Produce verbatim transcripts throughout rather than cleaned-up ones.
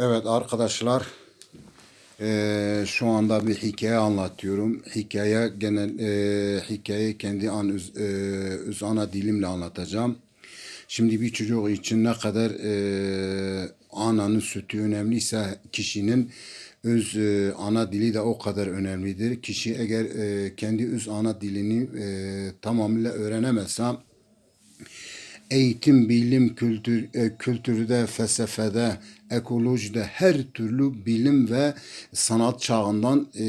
Evet arkadaşlar, eee, şu anda bir hikaye anlatıyorum. Hikaye genel, eee, hikaye kendi an üz-, eee, üz ana dilimle anlatacağım. Şimdi bir çocuk için ne kadar, eee, ananın sütü önemliyse kişinin öz, eee, ana dili de o kadar önemlidir. Kişi eğer, eee, kendi öz ana dilini, eee, tamamıyla öğrenemezse, eğitim, bilim, kültür, e, kültürde, felsefede, ekolojide her türlü bilim ve sanat çağından, e,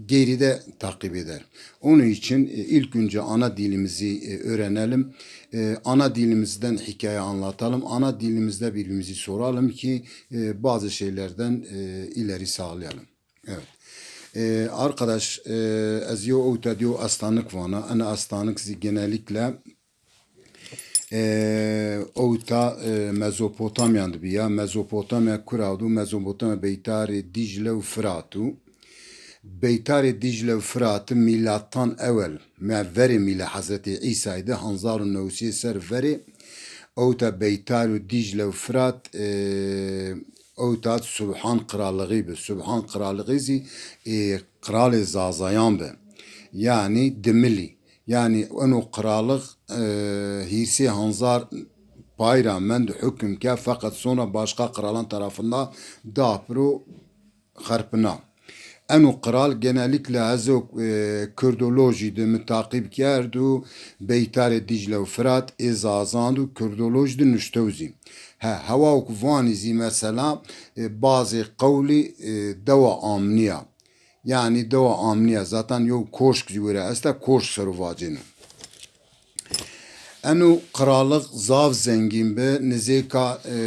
geride takip eder. Onun için, e, ilk önce ana dilimizi, e, öğrenelim. E, ana dilimizden hikaye anlatalım. Ana dilimizde birbirimizi soralım ki, e, bazı şeylerden, e, ileri sağlayalım. Evet. E, arkadaş, e, ez yo ewta diyo astanık vana. Ana astanık zi genellikle E, ewta, e, Mezopotamyan de bîya. Mezopotamya kura do? Mezopotamya beytarê Dîcle û Firat o. Beytarê Dîcle û Firat mîlattan ewel, me verê mîle Hezretî Îsayî de, hezar û new sey ser verê, ewta beytar û Dîcle û Firat, e, ewta Subhan Qiralixî bi. Subhan Qiralixî zî, e, qiralê Zazayan bi. Yanî Dimilî. Yanî eno qiralix, e, hîrsê hanzar pay ra mend, hukm ke, feqet sonra başka qiralan tarafında da piro xerpina. Eno qiral genellikle ez o, e, Kurdolojî de mi taqîb kerd û beytarê Dîcle û Firat ê Zazan û Kurdolojî de nuştew zî. He, hewa ku vanî zî mesela, e, bazê qewlî, e, dewa amnîya. Yanî dewa amnîya, zaten yew koşk zî wira esta, koşk ser o vacêno. Eno qiralix zaf zengîn bi, nizêka, e,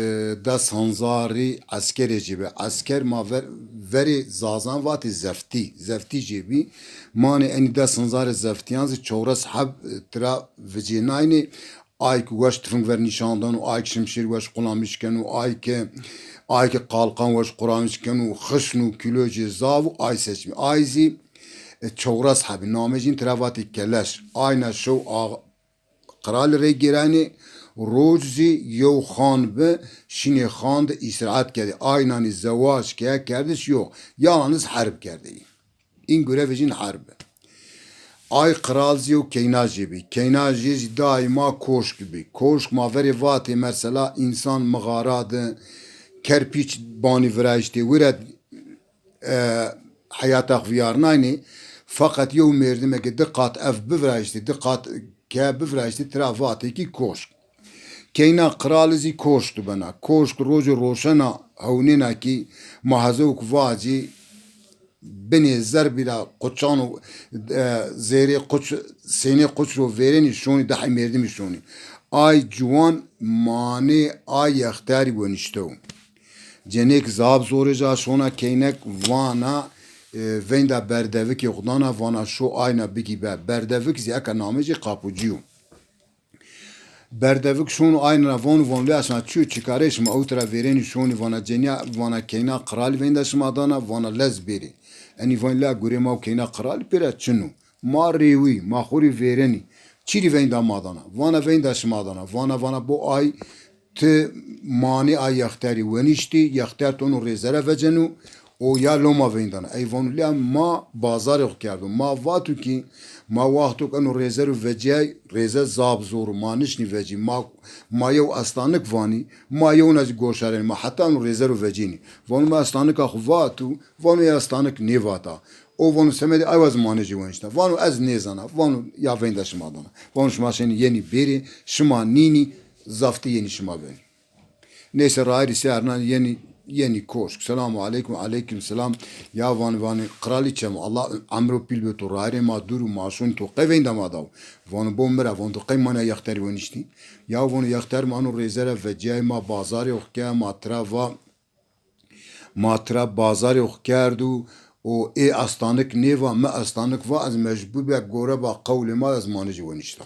des hanzarî eskerê ci bi. Esker ma ver, verê Zazan vatê zeftî, zeftî ci bî. Manê enî des hanzarê zeftîyan zî çewres heb, e, tira vicênaynê. Ay ki weş tifing ver nîşan dano, ay ki şimşêr weş qulamîş keno, ay ki, ay ki qalqan weş qulamîş keno, xişn û kîlo ci zav û ay seçmî. Ay zî, e, çewres hebî, namê cîn tira vatê keleş. Ayna şew a-, qiralî rê gêrenê, roc zî yew xan bi, şinê xan de îstirahet kerdê. Aynanî zewac ke kerdiş yo, yalaniz herb kerdê. În gure vejîn herb. Ay qiral zî yew keyna jê bî. Keyna jê zî daîma koşk bî. Koşk ma verê vatê mesela însan mixara de kerpîç banî virayîştê wira, e, heyata xo vîyarnaynê. Feqet yew mêrdimeke di qat ev bivirayîştê, di qat ke bivirayîştê tira vatê kî koşk. Keyna qiralî zî koşk di bena. Koşk rojo roşena hewnêna kî ma hezewk vacî binê zerbî ra quçan û, e, zêrê quç, sênê quç ro vêrenî şonî, dehê mêrdimî şonî. Ay ciwan manê ay yexterî weniştew. Cenêk zaf zorê ca şona keynek vana, e, veynda berdevikê xo dana, vana şo ayna bigî be. Berdevik zî eka namê jê qapucî yo. Berdevik şono ayna ra vano, vano lê esna çi yo, çikarê şima? Ewt ra vêrenî şonî, vana cenîya, vana keyna qiralî veynda şima dana, vana lez bêrê. Enî vanî la gurê ma û keyna qiralî pêra çin o. Ma rêwî, ma xo rê vêrenî. Çî rî veynda ma dana? Vana veynda şima dana. Vana, vana bo ay ti manê ay yexterî weniştî, yexter tono rêzere veceno, o ya loma veyndana. Ey vano lîya ma bazarê xo kerdo. Ma vato kî ma wexto ke eno rêzero vecîyay, rêze zaf zor o, ma nişnî vecî. Ma, ma yew estanik vanî, ma yewna zî goşarenî, ma heta eno rêzero vecînî. Vano ma estanika xo vato, vano ya estanik nêvata. O vano semedê ay wa zî manê jê wenişta. Vano ez nêzana. Vano ya veynda şima dana. Vano şima şenî yenî bêrê, şima nînî, zaf ti yenî şima benî. Neyse, rayirî sey ernan yenî, yenî koşk. Selamu aleykum, aleykum selam. Ya vanî, vanî, qiralîçe mi, Allah emro pîl bi to, rayirê ma dûr û ma şon, to qey veynda ma daw? Vano bo mi ra, vano to qey manê yexterî weniştî? Ya vano yexter ma eno rêzere vecîyay, ma bazarê xo ke, ma tira va, ma tira bazarê xo kerd û, û ê estanik nêva, mi estanik va, ez mecbur bîya gore ba qewlê ma, ez manê jê wenişta.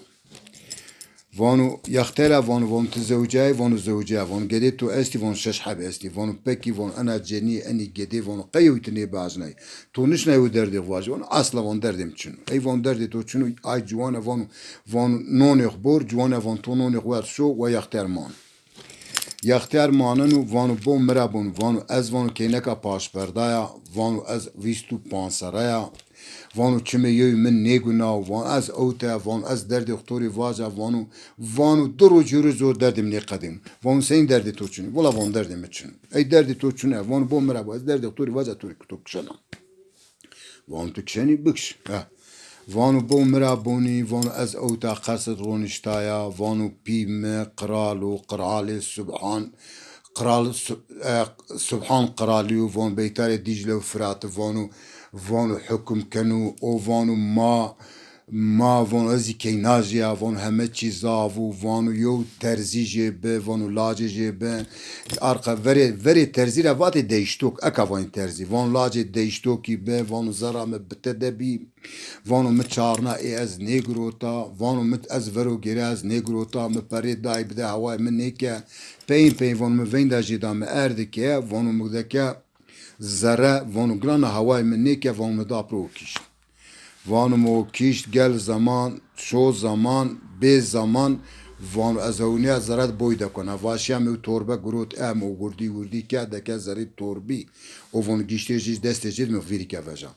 Vano, yextera, vano, vano, ti zewcayî? Vano, zewcaya. Vano, gedê to estî? Vano, şeş heb estî. Vano, pekî, vano, ena cenî, enî gedê, vano, qey yewî ti nêbiajnayî? To nişnayî yew derdê xo vajî? Vano, esla, vano, derdê mi çin o. Ey vano, derdê to çin o, ay ciwane vano, vano, nonê xo bor, ciwane vano, to nonê xo werd şo, wa yexter man. Yextiyar maneno, vano bo mi ra bon, vano ez, vano, keyneka paşperdaya, vano ez vîst û panc serre ya, vano çimê yewî mi nêguna, vano ez ewte, vano ez derdê xo to rê vaca, vano, vano di roj yewro zor derdê mi nêqedîm. Vano senî derdê to çin? Wila vano derdê mi çin. Ey derdê to çin e? Vano bo mi ra bo, ez derdê xo to rê vaca, to rê to kişena. Vano tu kişenî, bikiş. He. Vano bo mi ra bonî, vano ez ewta qesir roniştaya, vano pî mi qral o, qralê Subhan, qral Su-, e, Subhan qralî yo, vano beytarê Dîcle û Firatî, vano, vano hukum keno, o vano ma, ma, vano ez zî keynajî ya, vano heme çî zaf û, vano yew terzî jê bi, vano lacê jê bi. Arqa verê, verê terzî ra vatê deyştok, eka vanî terzî. Vano lacê deyştokî bi, vano zerra mi bi te de bî. Vano mi çarna ê ez nêgirota, vano mi ez vero gêre ez nêgirota, mi perê dayî bide hewayê mi nêke. Peyin peyin vano mi veynda jêda mi erdike, vano mi deke zerre, vano girana hewayê mi nêke, vano mi da piro kişt. Vano mi o kişt, gel zeman, şo zeman, bê zeman, vano ez hewnîya zerre di boy de kona. Va şîya mi ew torbe girot, em o wirdî wirdî ke, deke zerrî torbî. O vano giştê jî destê jê di mi vîrî ke veja.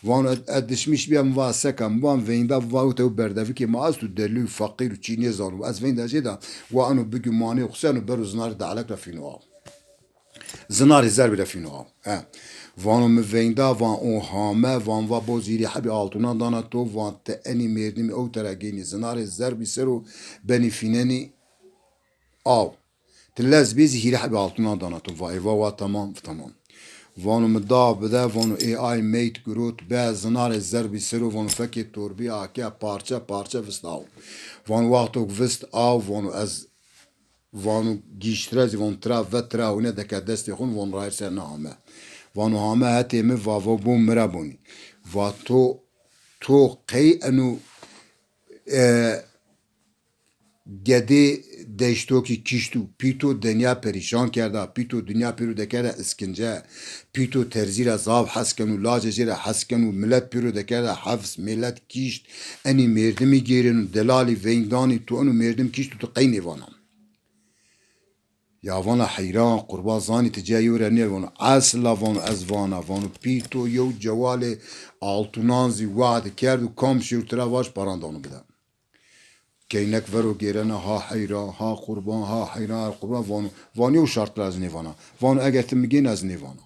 Vano ez, ez dişmiş bîya, mi va seka, mi va veynda, va ewte ew berdevikê ma esto, delî û feqîr û çî nêzano. Ez veynda jêda, wa eno bigî manê xo seno, bero zinarê de'lek ra fîno aw. Zinarê zerbî ra fîno aw. He. Vano mi veynda, van o hame, van va bo zî hîrê hebî altunan dana to, van ti enî mêrdimî ewte ra gênî zinarê zerbî ser o benî fînenî aw. Ti lez bê zî hîrê hebî altunan dana to. Va ê va wa tamam, tamam. Vano mi da bide, vano ê ay meyt girot be zinarê zerbî ser o, vano fekê torbî ake parçe parçe vist aw. Vano wexto vist aw, vano ez vano gîştire zî, vano tira ve tira hewne deke destê xo, vano rayir ser na hame. Vano hame hetê mi, va, va bo mi ra bonî. Va to, to qey eno, e, gedê deştokî kişt û pîto dinya perîşan kerda, pîto dinya pêro dekerda iskince, pîto terzî ra zaf hes keno, lacê jê ra hes keno, milet pêro dekerda hefs, mêlet kişt, enî mêrdimî gêreno, delalî veyndanî, to eno mêrdim kişt û to qey nêvana. Ya vana heyran, qurban zanî ti ca yew ra nêvano. Esla vano ez vana, vano pîto yew cewalê altunan zî wade kerdo, kam şêro tira vaj paran dano bide. Keynek vero gêrena ha heyran, ha qurban, ha heyran, ha qurban vano. Vano yew şart ra ez nêvana. Vano eger ti mi gêna ez nêvana.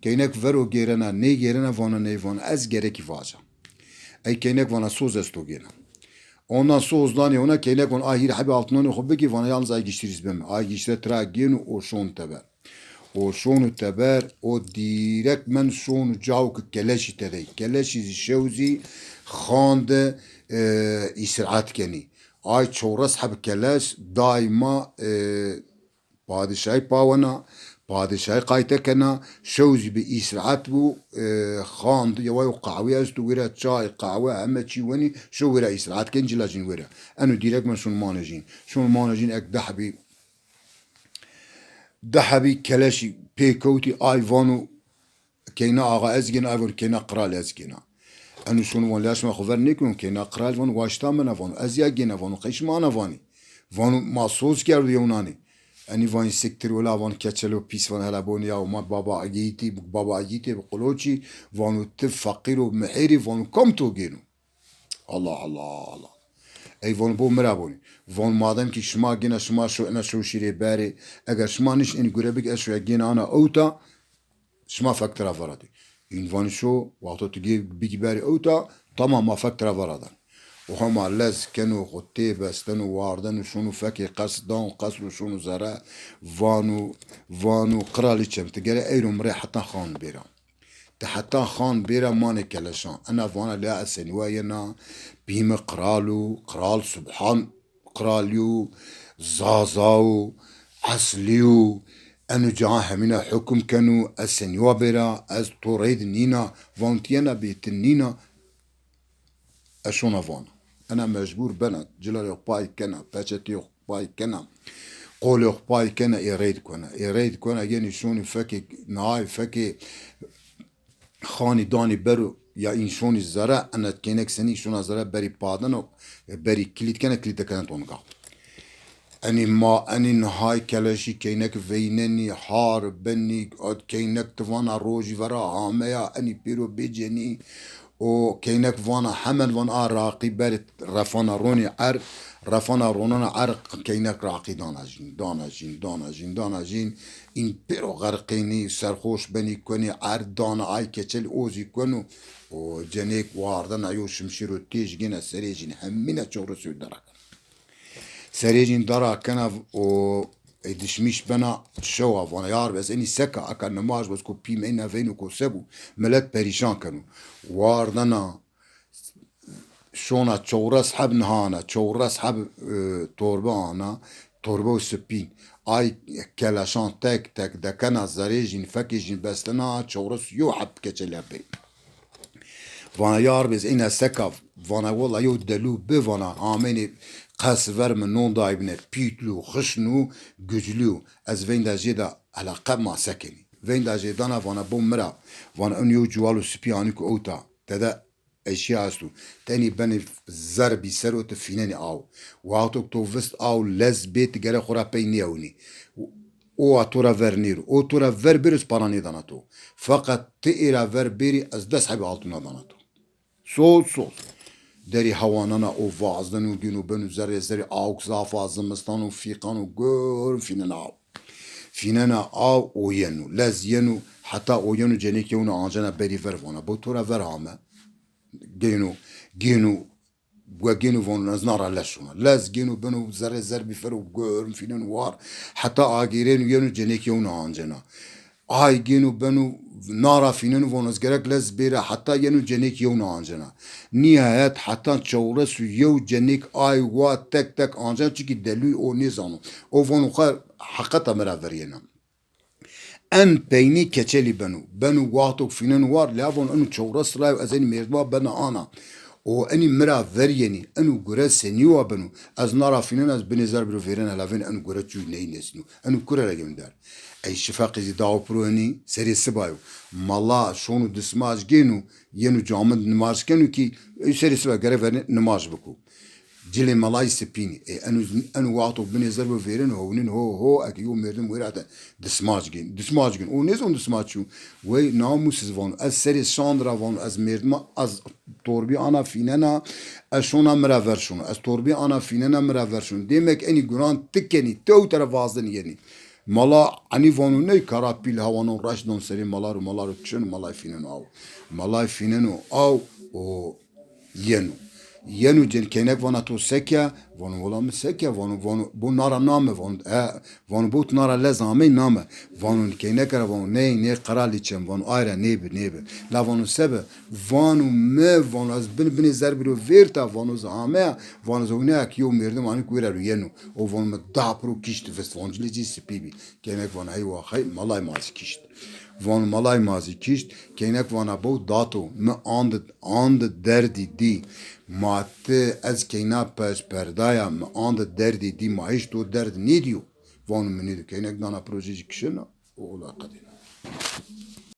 Keynek vero gêrena, nêgêrena vana neyvana, ez gerekî vaca. Ey keynek vana soz ez to gêna. Ondan soz danê ona, keynek vana ay hîrê hebî altınanê xo bigî, vana yalnız ay giştî rîz beme. Ay giştî tira gêno o şon teber. O şonu teber, o dîrek men şonu cawo ki keleşî tedey. Keleşî zî şew zî xan de, e, îstirahat kenî. Ay çewres heb keleş daîma, e, Padîşahî pawena, padîşahî qayte kena, şew zî bi îstirahat bû, e, xan di, yewa yew qehwe esto wêra, çay, qehwe, heme çî wenî, şew wêra îstirahat ken, cila jîn wêra. Eno dîrek men şon manejîn. Şon manejîn ek di hebî, di hebî keleşî pê kewtî, ay vano, Keyna axa ez gêna, ay vano keyna qral ez gêna. Eno şono vano, lê şima xo ver nêkon, keyna qral vano, waşta min a vano, ez ya gêna vano, qey şima ana vanî. Vano, ma soz kerdo yewnanî. Enî vanî siktir wela, vano keçelo pîs, vano hela bonî ya, ma baba ageyîtî, baba ageyîtî bi qoloçî, vano ti feqîr û mihêrî, vano kam to gêno. Allah Allah Allah. Ey vano bo mi ra bonî. Vano madem ki şima gêna, şima şo ena şew şîrê berê. Eger şima nişt enî gure bik, ez şoya gêna ana ewta, şima fek tira veradê. În vanî şo, wexto tu gê bigî berê ewta, tamam ma fek tira veradan. O hema lez keno, xo tê besteno, wardeno, şono fekê qesr dan, qesro şono zere, vano, vano, qiralîçem, ti gere eyro mi rê heta xan bêra. Ti heta xan bêra manê keleşan. Ena vana lê ez senî wa yena, pî mi qral o, qral Subhan qral yo, zaza o, eslî yo, eno cihan hemîna hukum keno, ez senî wa bêra, ez to reyde nîna, van ti yena bê ti nîna, ez şona vana. Ena mecbur bena, cilarê xo pay kena, peçetê xo pay kena, qolê xo pay kena, ê reyd kena. Ê reyd kena, yenî şonî fekê, naay fekê xanî danî bero ya în şonî zere, ena keynek senî şona zere berî padeno, berî kilît kena, kilît dekena tonga. Enî ma, enî nihay keleşî keynek veynenî, har benî, ad keynek ti vana rojî vera hameya, enî pêro bêcenî. O keynek vana hemen van a raqî berê refana ronî er, refana ronana er keynek raqî dana jîn, dana jîn, dana jîn, dana jîn. În pêro xerqênî, serxoş benî, kuenî er dana ay keçelî o zî kueno. O cenêk wardena yo şimşêro têj gêne serê jîn, hemîne çewres yo dera. Serê jîn dara kena û ê dişmîş bena şewa vana, ya Reb, ez enî seka, eka nimaj bes ku pî meyna veyno ku se bû, milet perîşan keno. Wardena şona çewres heb niha ana, çewres heb, e, torbe ana, torbe û sipîn. Ay keleşan tek tek dekena zerê jîn, fekê jîn bestena, çewres yo heb keçelî pey. Vana, ya Rebî, ez eyna seka, vana, wela yew delû bi, vana, amênê qes ver mi non daybine, pîtlû, xişnû, guclû, ez veynda jê de eleqe ma sekenî. Veynda jê dana, vana, bo mi ra, vana, in yew ciwalo sipî anî ku ewta, tede eşya esto. Tenî benê zerbî ser o ti fînenî aw. Wexto to vist aw lez bê ti gere xo ra pey nêewnî. O a to ra ver nêro. O to ra ver bêro ez para nêdana to. Feqet ti ê ra ver bêrî ez des hebî altûna dana to. Soz soz. Derî hewanana o vazdeno gêno beno zerrê zerrî awk zaf a zimistan o fîqan o gor fînena aw. Fînena aw o yeno. Lez yeno heta o yeno cenêk yewna ancena berî ver vana. Bo to ra ver ame. Gêno, gêno, we gêno vano ez na ra lez şona. Lez gêno beno zerrê zerbî fero gor fîneno war. Heta agêreno yeno cenêk yewna ancena. Ay gêno beno na ra fîneno vano ez gerek lez bêra heta yeno cenêk yewna ancena. Nîhayet heta çewres û yew cenêk ay wa tek tek ancena çikî delûy o nêzano. O vano xo heqeta mi ra ver yena. En peynî keçelî beno. Beno wexto fîneno war, lea vano eno çewres ra yo, ez enî mêrdima bena ana. O enî mi ra ver yenî, eno gure senî wa beno. Ez na ra fînena, ez binê zer biro vêrena, hela vênê eno gure çû ney nesîno. Eno kure ra yeno der. Ey şifeqî zî dawo piro enî, serê siba yo. Mala şono dismaj gêno, yeno camid nimaj keno kî, ey serê siba gere vernê nimaj biko. Cilê melayî sipînî. Ê, eno, eno wexto binê zer bo vêreno, hewnên ho, ho, eke yo merdim wêra de dismac gên. Dismac gên. O nêzon dismac çû. Wey namusiz vano. Ez serê şand ra vano. Ez merdima, ez torbî ana fînena, ez şona mi ra ver şono. Ez torbî ana fînena mi ra ver şono. Demek enî guran ti kenî, ti ewte ra vazdin yenî. Mala enî vano ney kara pîl hewanon reş don serê mala ro, mala ro çin, malay fîneno aw. Malay fîneno aw, o Yeno. Yeno cen keynek vana to seke, vano wela mi seke, vano, vano, bo nara name, vano, e, vano bo tu nara lez amey name, vano keyneke ra vano, ney, ney qeralîçem, vano, ay ra nêbi, nêbi. La vano sebe, vano mi, vano, ez bin, binê zer biro vêrta, vano, ez ameya, vano, ez hewneya ki yew merdim anî ku wêra ro yeno. O vano, mi dah piro kişt vist, vano, cilê cî sipî bî. Keynek vano, hey wa, hey, malay ma zî kişt. Vano, malay ma zî kişt, keynek vana, bo dato, mi andi, andi derdî dî. Ma ti ez keyna pez perdaya, mi andi derdî dî, ma hîç to derd nêdîyo. Vano mi nêdî, keynek dana projeyê jî kişena, o ola qedêna.